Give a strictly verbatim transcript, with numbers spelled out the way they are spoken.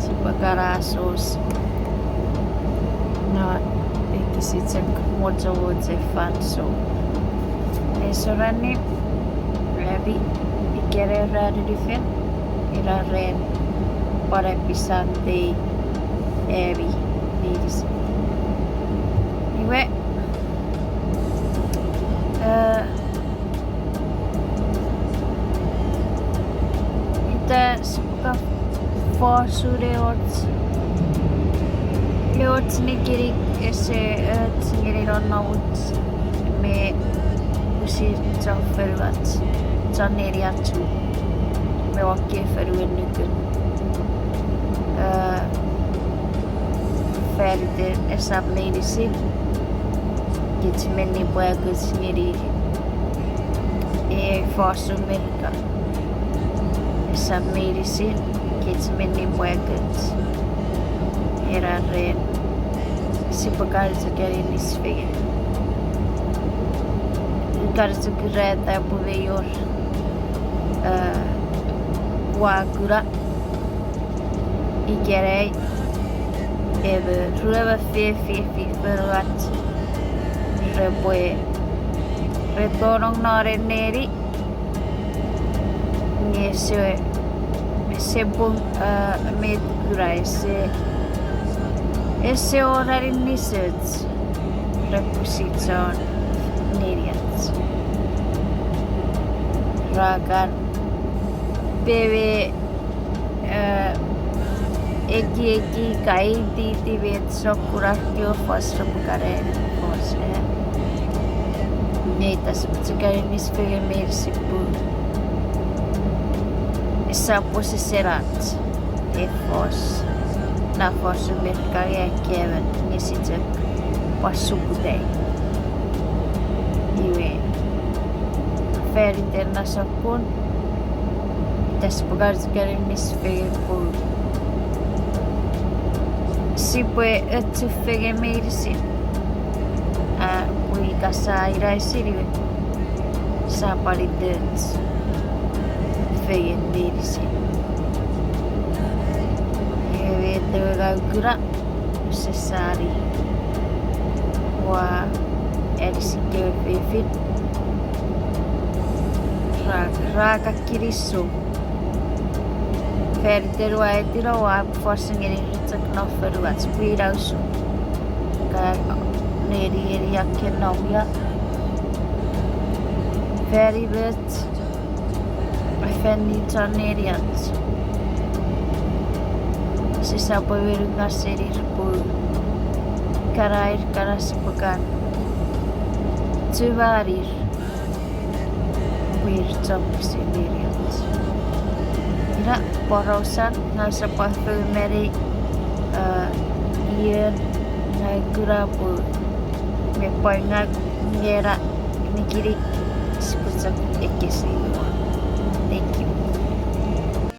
Sipwe kana asos. No, ekis chok mochomoch fan so. Ese ranin, rabi, ikere ranin fen, ina ren, pwan happy Sunday, ami, meinisin. Iwe, eh, ita sipwe ka fosun eoch, eoch nikinik ese och ngeni nonnomuch me pwisin chon fonuach, chon neniach, me won ekkei fonuen nukun. Eh, fan iten esap meinisin kich mi nipwakoch ngeni ei fosun Merika. Esap meinisin kich mi nipwakoch. Ina ren sipwe kan chok aninis fengen. Kan chok urata pwe mei wor, eh, ua kuna ikenai, emon ruemon fefin, fefin fonuach, repwe, re tonong non ei neni, nge ese, ese pung, eh, met kuna, ese, ese wor aninis och, repwe pwisin chon neniach. Ra kan pewe, eh, ekieki, kaititi met sokkun ar kewe fos repwe kan fos, eh. Nge ita sipwe chok aninis fengen meinisin pun esap wesewesen ach ei fos, na fosun Merika, nge akkaemon nge ese chok pwan sukutai. Iwe, fan iten na sokkun, ita sipwe kan chok aninis fengen pun sipwe och fengen meinisin. A, pwe ika sa ina esini we, sa pwan itoch fengen meinisin. Ewe tewe ngang kuna, use sani. Ua anisi kewe fefin. Ra, ra kan kinisou. Fan iten ua etino ua fos ngeni chok non fonuach pwe ina usun. Ka neni eni akken nom ia. Fan imoch, a fan ni chon neniach. Sisap ewe ngaseni pun kana ir, kana sipwe kan chumanir pwe ir chon pwisin neniach. Ina porausan ngang usap fou meni, eh, ion ngang kuna pwe me pwan ngang ngena nikinik sipwe chok ekkesiwin.